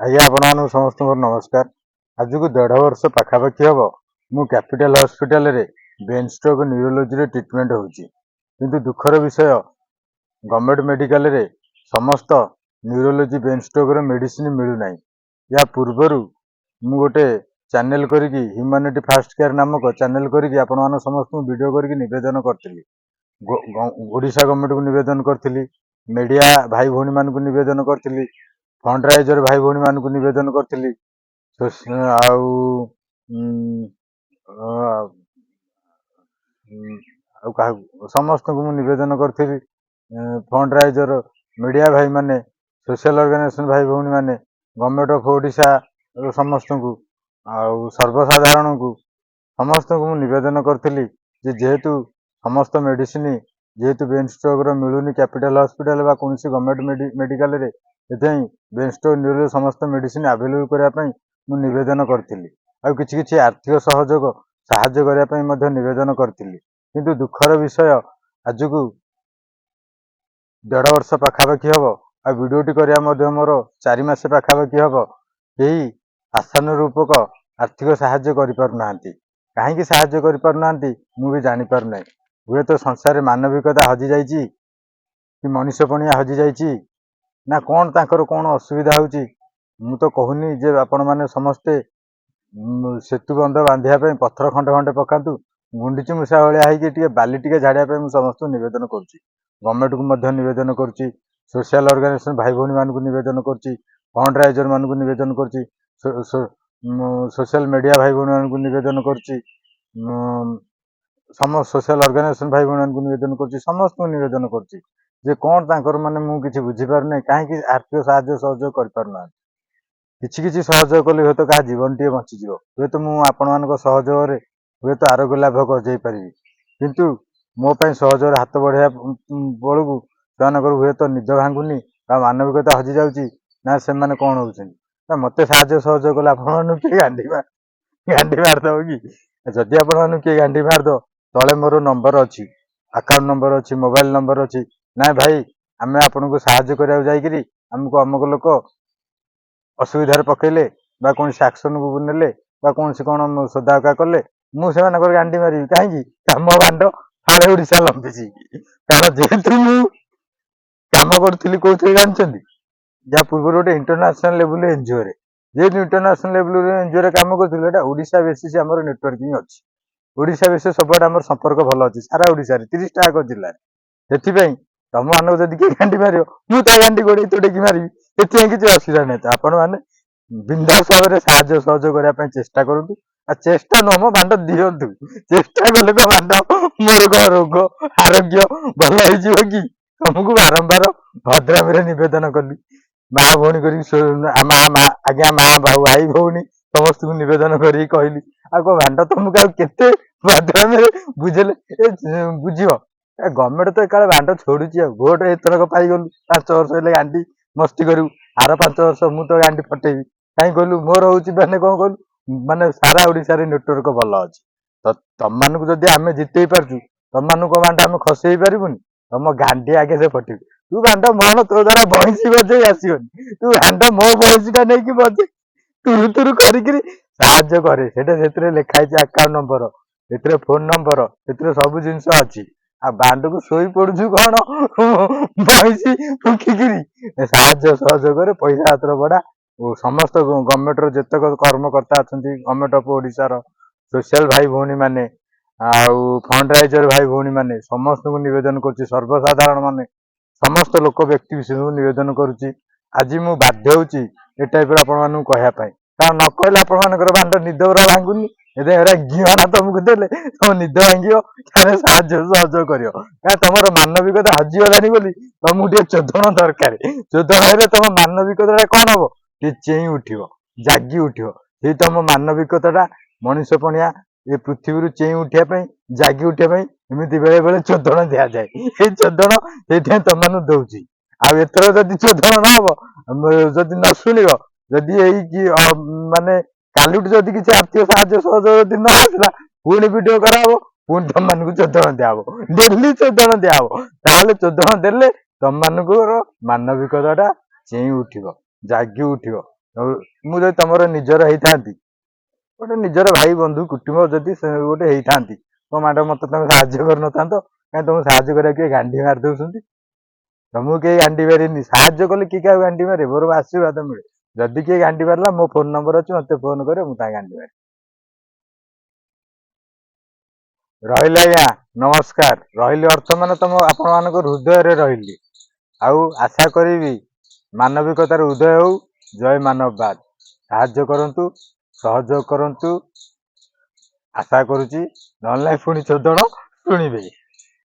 ଆଜ୍ଞା, ଆପଣମାନଙ୍କୁ ସମସ୍ତଙ୍କର ନମସ୍କାର। ଆଜକୁ 1.5 ବର୍ଷ ପାଖାପାଖି ହେବ ମୁଁ କ୍ୟାପିଟାଲ ହସ୍ପିଟାଲରେ ବ୍ରେନ୍ ଷ୍ଟ୍ରୋକ୍ ନ୍ୟୁରୋଲୋଜିରେ ଟ୍ରିଟମେଣ୍ଟ ହେଉଛି। କିନ୍ତୁ ଦୁଃଖର ବିଷୟ, ଗଭର୍ଣ୍ଣମେଣ୍ଟ ମେଡ଼ିକାଲରେ ସମସ୍ତ ନ୍ୟୁରୋଲୋଜି ବ୍ରେନ୍ ଷ୍ଟ୍ରୋକ୍ର ମେଡ଼ିସିନ ମିଳୁନାହିଁ। ୟା ପୂର୍ବରୁ ମୁଁ ଗୋଟେ ଚ୍ୟାନେଲ କରିକି, ହ୍ୟୁମାନିଟି ଫାଷ୍ଟ କେୟାର ନାମକ ଚ୍ୟାନେଲ କରିକି ଆପଣମାନ ସମସ୍ତଙ୍କୁ ଭିଡ଼ିଓ କରିକି ନିବେଦନ କରିଥିଲି। ଓଡ଼ିଶା ଗଭର୍ଣ୍ଣମେଣ୍ଟକୁ ନିବେଦନ କରିଥିଲି, ମିଡ଼ିଆ ଭାଇ ଭଉଣୀମାନଙ୍କୁ ନିବେଦନ କରିଥିଲି, ଫଣ୍ଡ ରାଇଜର ଭାଇ ଭଉଣୀମାନଙ୍କୁ ନିବେଦନ କରିଥିଲି, ଆଉ ଆଉ କାହାକୁ, ସମସ୍ତଙ୍କୁ ମୁଁ ନିବେଦନ କରିଥିଲି। ଫଣ୍ଡ ରାଇଜର, ମିଡ଼ିଆ ଭାଇମାନେ, ସୋସିଆଲ ଅର୍ଗାନାଇଜେସନ ଭାଇ ଭଉଣୀମାନେ, ଗଭର୍ଣ୍ଣମେଣ୍ଟ ଅଫ୍ ଓଡ଼ିଶା ସମସ୍ତଙ୍କୁ ଆଉ ସର୍ବସାଧାରଣଙ୍କୁ, ସମସ୍ତଙ୍କୁ ମୁଁ ନିବେଦନ କରିଥିଲି ଯେ ଯେହେତୁ ସମସ୍ତ ମେଡ଼ିସିନ ଯେହେତୁ ବ୍ରେନ୍ ଷ୍ଟ୍ରୋକ୍ର ମିଳୁନି କ୍ୟାପିଟାଲ ହସ୍ପିଟାଲ ବା କୌଣସି ଗଭର୍ଣ୍ଣମେଣ୍ଟ ମେଡ଼ିକାଲରେ, ସେଥିପାଇଁ ବ୍ରେନ୍ ଷ୍ଟ୍ରୋକ୍ ନ୍ୟୁରୋ ସମସ୍ତ ମେଡ଼ିସିନ ଆଭେଲେବୁଲ୍ କରିବା ପାଇଁ ମୁଁ ନିବେଦନ କରିଥିଲି। ଆଉ କିଛି କିଛି ଆର୍ଥିକ ସହଯୋଗ ସାହାଯ୍ୟ କରିବା ପାଇଁ ମଧ୍ୟ ନିବେଦନ କରିଥିଲି। କିନ୍ତୁ ଦୁଃଖର ବିଷୟ, ଆଜକୁ 1.5 ବର୍ଷ ପାଖାପାଖି ହେବ ଆଉ ଭିଡ଼ିଓଟି କରିବା ମଧ୍ୟ ମୋର 4 ମାସ ପାଖାପାଖି ହେବ, କେହି ଆଶାନୁରୂପକ ଆର୍ଥିକ ସାହାଯ୍ୟ କରିପାରୁନାହାନ୍ତି। କାହିଁକି ସାହାଯ୍ୟ କରିପାରୁନାହାନ୍ତି, ମୁଁ ବି ଜାଣିପାରୁନାହିଁ। ହୁଏତ ସଂସାରରେ ମାନବିକତା ହଜିଯାଇଛି କି ମଣିଷ ପଣିଆ ହଜିଯାଇଛି ନା କ'ଣ, ତାଙ୍କର କ'ଣ ଅସୁବିଧା ହେଉଛି? ମୁଁ ତ କହୁନି ଯେ ଆପଣମାନେ ସମସ୍ତେ ସେତୁ ବନ୍ଧ ବାନ୍ଧିବା ପାଇଁ ପଥର ଖଣ୍ଡେ ଖଣ୍ଡେ ପକାନ୍ତୁ। ଗୁଣ୍ଡିଚି ମୂଷା ଭଳିଆ ହେଇକି ଟିକେ ବାଲି ଟିକେ ଝାଡ଼ିବା ପାଇଁ ମୁଁ ସମସ୍ତଙ୍କୁ ନିବେଦନ କରୁଛି। ଗଭର୍ଣ୍ଣମେଣ୍ଟକୁ ମଧ୍ୟ ନିବେଦନ କରୁଛି, ସୋସିଆଲ ଅର୍ଗାନାଇଜେସନ ଭାଇ ଭଉଣୀମାନଙ୍କୁ ନିବେଦନ କରୁଛି, ଫଣ୍ଡ ରାଇଜରମାନଙ୍କୁ ନିବେଦନ କରୁଛି, ସୋସିଆଲ ମିଡ଼ିଆ ଭାଇ ଭଉଣୀମାନଙ୍କୁ ନିବେଦନ କରୁଛି, ସୋସିଆଲ ଅର୍ଗାନାଇଜେସନ ଭାଇ ଭଉଣୀମାନଙ୍କୁ ନିବେଦନ କରୁଛି, ସମସ୍ତଙ୍କୁ ନିବେଦନ କରୁଛି ଯେ କ'ଣ ତାଙ୍କର ମାନେ ମୁଁ କିଛି ବୁଝିପାରୁନାହିଁ, କାହିଁକି ଆର୍ଥିକ ସାହାଯ୍ୟ ସହଯୋଗ କରିପାରୁନାହାନ୍ତି। କିଛି କିଛି ସହଯୋଗ କଲେ ହୁଏତ କାହା ଜୀବନ ଟିକେ ବଞ୍ଚିଯିବ। ହୁଏତ ମୁଁ ଆପଣମାନଙ୍କ ସହଯୋଗରେ ହୁଏତ ଆରୋଗ୍ୟ ଲାଭ କରିଯାଇପାରିବି। କିନ୍ତୁ ମୋ ପାଇଁ ସହଯୋଗରେ ହାତ ବଢ଼ାଇବା ବେଳକୁ ସେମାନଙ୍କର ହୁଏତ ନିଦ ଭାଙ୍ଗୁନି ବା ମାନବିକତା ହଜିଯାଉଛି ନା ସେମାନେ କ'ଣ ହେଉଛନ୍ତି ନା ମୋତେ ସାହାଯ୍ୟ ସହଯୋଗ କଲେ ଆପଣମାନଙ୍କୁ କିଏ ଗାଣ୍ଡି ମାରିଦେବ କି? ଯଦି ଆପଣମାନଙ୍କୁ କିଏ ଗାଣ୍ଡି ମାରିଦେବ, ତଳେ ମୋର ନମ୍ବର ଅଛି, ଆକାଉଣ୍ଟ ନମ୍ବର ଅଛି, ମୋବାଇଲ ନମ୍ବର ଅଛି। ନାଇଁ ଭାଇ, ଆମେ ଆପଣଙ୍କୁ ସାହାଯ୍ୟ କରିବାକୁ ଯାଇକିରି ଆମକୁ ଅମୁକ ଲୋକ ଅସୁବିଧାରେ ପକେଇଲେ ବା କୌଣସି ଆକ୍ସନକୁ ନେଲେ ବା କୌଣସି କ'ଣ ସୋଦାହକା କଲେ, ମୁଁ ସେମାନଙ୍କର ଗାଣ୍ଡି ମାରିବି। କାହିଁକି? ମୋ ବାଣ୍ଡ ଫାଳେ ଓଡ଼ିଶା ଲମ୍ବିଛି। କାରଣ ଯେହେତୁ ମୁଁ କାମ କରୁଥିଲି କୋଉଥିରେ ଜାଣିଛନ୍ତି? ଯାହା ପୂର୍ବରୁ ଗୋଟେ ଇଣ୍ଟରନ୍ୟାସନାଲ ଲେବୁଲ ଏନଜିଓରେ। ଯେହେତୁ ଇଣ୍ଟରନ୍ୟାସନାଲ ଲେବୁଲ ଏନଜିଓରେ କାମ କରୁଥିଲି, ଏଇଟା ଓଡ଼ିଶା ବେସିସ୍ ଆମର ନେଟୱାର୍କିଂ ଅଛି। ଓଡ଼ିଶା ବେସିସ୍ ସବୁଆଡ଼େ ଆମର ସମ୍ପର୍କ ଭଲ ଅଛି, ସାରା ଓଡ଼ିଶାରେ 30ଟା ଯାକ ଜିଲ୍ଲାରେ। ସେଥିପାଇଁ ତମମାନଙ୍କୁ ଯଦି କିଏ ଗାଣ୍ଡି ମାରିବ, ମୁଁ ତା ଗାଣ୍ଡି ଗୋଡ଼େଇ ତୋଡ଼େଇକି ମାରିବି। ସେଥିପାଇଁ କିଛି ଅସୁବିଧା ନାହିଁ। ତ ଆପଣମାନେ ବିନ୍ଦାସ ଭାବରେ ସାହାଯ୍ୟ ସହଯୋଗ କରିବା ପାଇଁ ଚେଷ୍ଟା କରନ୍ତୁ। ଆଉ ଚେଷ୍ଟା ନୁହଁ ମୋ, ବାଣ୍ଡ ଦିଅନ୍ତୁ। ଚେଷ୍ଟା କଲେ କଣ ବାଣ୍ଡ ମୋର କଣ ରୋଗ ଆରୋଗ୍ୟ ଭଲ ହେଇଯିବ କି? ତମକୁ ବାରମ୍ବାର ଭଦ୍ରାମିରେ ନିବେଦନ କଲି, ମା ଭଉଣୀ କରିକି, ମା ମା ଆଜ୍ଞା, ମା ଭାଇ ଭଉଣୀ ସମସ୍ତଙ୍କୁ ନିବେଦନ କରିକି କହିଲି। ଆଉ କଣ ବାଣ୍ଡ ତମକୁ ଆଉ କେତେ ଭଦ୍ରାମିରେ ବୁଝେଇଲେ ଏ ବୁଝିବ? ଏ ଗଭର୍ଣ୍ଣମେଣ୍ଟ ତ ଏକାଳେ ବାଣ୍ଡ ଛୋଡୁଛି। ଆଉ ଭୋଟ ଏଥରକ ପାଇଗଲୁ, 5 ବର୍ଷ ହେଲେ ଗାଣ୍ଡି ମସ୍ତି କରିବୁ। ଆର 5 ବର୍ଷ ମୁଁ ତ ଗାଣ୍ଡି ଫଟେଇବି। କାହିଁ କହିଲୁ? ମୋର ହଉଛି ମାନେ କଣ କହିଲୁ, ମାନେ ସାରା ଓଡ଼ିଶାରେ ନେଟୱାର୍କ ଭଲ ଅଛି। ତ ତମମାନଙ୍କୁ ଯଦି ଆମେ ଜିତେଇ ପାରୁଛୁ, ତମମାନଙ୍କୁ ବାଣ୍ଡ ଆମେ ଖସେଇ ପାରିବୁନି? ତମ ଗାଣ୍ଡି ଆଗେ ସେ ଫଟେଇବି। ତୁ ବାଣ୍ଡ ମଣ, ତୋ ଦ୍ୱାରା ବଇଁଶୀ ବଜେଇ ଆସିବନି। ତୁ ବାଣ୍ଡ ମୋ ବଇଁଶୀଟା ନେଇକି ବଜେଇ ତୁରୁ ତୁରୁ କରିକିରି ସାହାଯ୍ୟ କରେ। ସେଟା ସେଥିରେ ଲେଖା ହେଇଛି ଆକାଉଣ୍ଟ ନମ୍ବର, ସେଥିରେ ଫୋନ ନମ୍ବର, ସେଥିରେ ସବୁ ଜିନିଷ ଅଛି। ଆଉ ବାଣ୍ଡକୁ ଶୋଇ ପଡୁଛୁ କଣ ବଇଁଶୀ ଫୁଙ୍କିକିରି? ସାହାଯ୍ୟ ସହଯୋଗରେ ପଇସା ପତ୍ର ବଢା ଓ ସମସ୍ତ ଗଭର୍ଣ୍ଣମେଣ୍ଟର ଯେତେକ କର୍ମକର୍ତ୍ତା ଅଛନ୍ତି, ଗଭର୍ଣ୍ଣମେଣ୍ଟ ଅଫ ଓଡ଼ିଶାର ସୋସିଆଲ ଭାଇ ଭଉଣୀମାନେ ଆଉ ଫଣ୍ଡ ରାଇଜର ଭାଇ ଭଉଣୀମାନେ, ସମସ୍ତଙ୍କୁ ନିବେଦନ କରୁଛି। ସର୍ବସାଧାରଣ ମାନେ ସମସ୍ତ ଲୋକ ବ୍ୟକ୍ତି ବିଶେଷଙ୍କୁ ନିବେଦନ କରୁଛି। ଆଜି ମୁଁ ବାଧ୍ୟ ହେଉଛି ଏ ଟାଇପର ଆପଣମାନଙ୍କୁ କହିବା ପାଇଁ, କାରଣ ନ କହିଲେ ଆପଣମାନଙ୍କର ବାଣ୍ଡ ନିଦ ପୁରା ଭାଙ୍ଗୁନି। ଏବେ ଏରା ଘିଅଣା ତମକୁ ଦେଲେ ତମ ନିଦ ଭାଙ୍ଗିବ, ତାହେଲେ ସାହାଯ୍ୟ ସହଯୋଗ କରିବ। କାରଣ ତମର ମାନବିକତା ହଜିଗଲାଣି ବୋଲି ତମକୁ ଟିକେ ଚୋଦଣ ଦରକାର। ଚୋଦଣ ହେଲେ ତମ ମାନବିକତା ଟା କଣ ହବ? ଟିକେ ଚେଇଁ ଉଠିବ, ଜାଗି ଉଠିବ। ସେଇ ତମ ମାନବିକତା ଟା, ମଣିଷ ପଣିଆ ଏ ପୃଥିବୀରୁ ଚେଇଁ ଉଠିବା ପାଇଁ, ଜାଗି ଉଠିବା ପାଇଁ ଏମିତି ବେଳେ ବେଳେ ଚୋଦଣ ଦିଆଯାଏ। ଏଇ ଚୋଦଣ ସେଇଥିପାଇଁ ତମମାନଙ୍କୁ ଦଉଛି। ଆଉ ଏଥର ଯଦି ଚୋଦଣ ନ ହବ, ଯଦି ନ ଶୁଣିବ, ଯଦି ଏଇ କି ମାନେ କାଲିଠୁ ଯଦି କିଛି ଆର୍ଥିକ ସାହାଯ୍ୟ ସହଯୋଗ ଯଦି ନ ଆସିଲା, ପୁଣି ଭିଡିଓ କରାହବ, ପୁଣି ତମମାନଙ୍କୁ ଚୋଦଣ ଦିଆହବ, ଡେଲି ଚୋଦଣ ଦିଆହବ। ତାହେଲେ ଚୋଦଣ ଦେଲେ ତମମାନଙ୍କର ମାନବିକତା ଟା ଚେଇଁ ଉଠିବ, ଜାଗି ଉଠିବ। ଆଉ ମୁଁ ଯଦି ତମର ନିଜର ହେଇଥାନ୍ତି, ଗୋଟେ ନିଜର ଭାଇ ବନ୍ଧୁ କୁଟୁମ୍ବ ଯଦି ସେ ଗୋଟେ ହେଇଥାନ୍ତି, ମୋ ମାଡ଼ ମତେ ତମେ ସାହାଯ୍ୟ କରିନଥାନ୍ତ? କାହିଁ ତମକୁ ସାହାଯ୍ୟ କରିବାକୁ କିଏ ଗାଣ୍ଡି ମାରି ଦଉଛନ୍ତି? ତମକୁ କେହି ଗାଣ୍ଡି ମାରିନି। ସାହାଯ୍ୟ କଲେ କିଏ କାହାକୁ ଗାଣ୍ଡି ମାରେ? ମୋର ଆଶୀର୍ବାଦ ମିଳେ। ଯଦି କିଏ ଗାଣ୍ଡି ମାରିଲା, ମୋ ଫୋନ ନମ୍ବର ଅଛି, ମତେ ଫୋନ କରିବ, ମୁଁ ତା ଗାଣ୍ଡି ମାରିବି। ରହିଲି ଆଜ୍ଞା, ନମସ୍କାର। ରହିଲି ଅର୍ଥ ମାନେ ତମ ଆପଣମାନଙ୍କ ହୃଦୟରେ ରହିଲି। ଆଉ ଆଶା କରିବି ମାନବିକତାର ଉଦୟ ହଉ। ଜୟ ମାନବବାଦ। ସାହାଯ୍ୟ କରନ୍ତୁ, ସହଯୋଗ କରନ୍ତୁ, ଆଶା କରୁଛି। ନହେଲେ ନାହିଁ ପୁଣି ଚୋଦଣ ଶୁଣିବେ।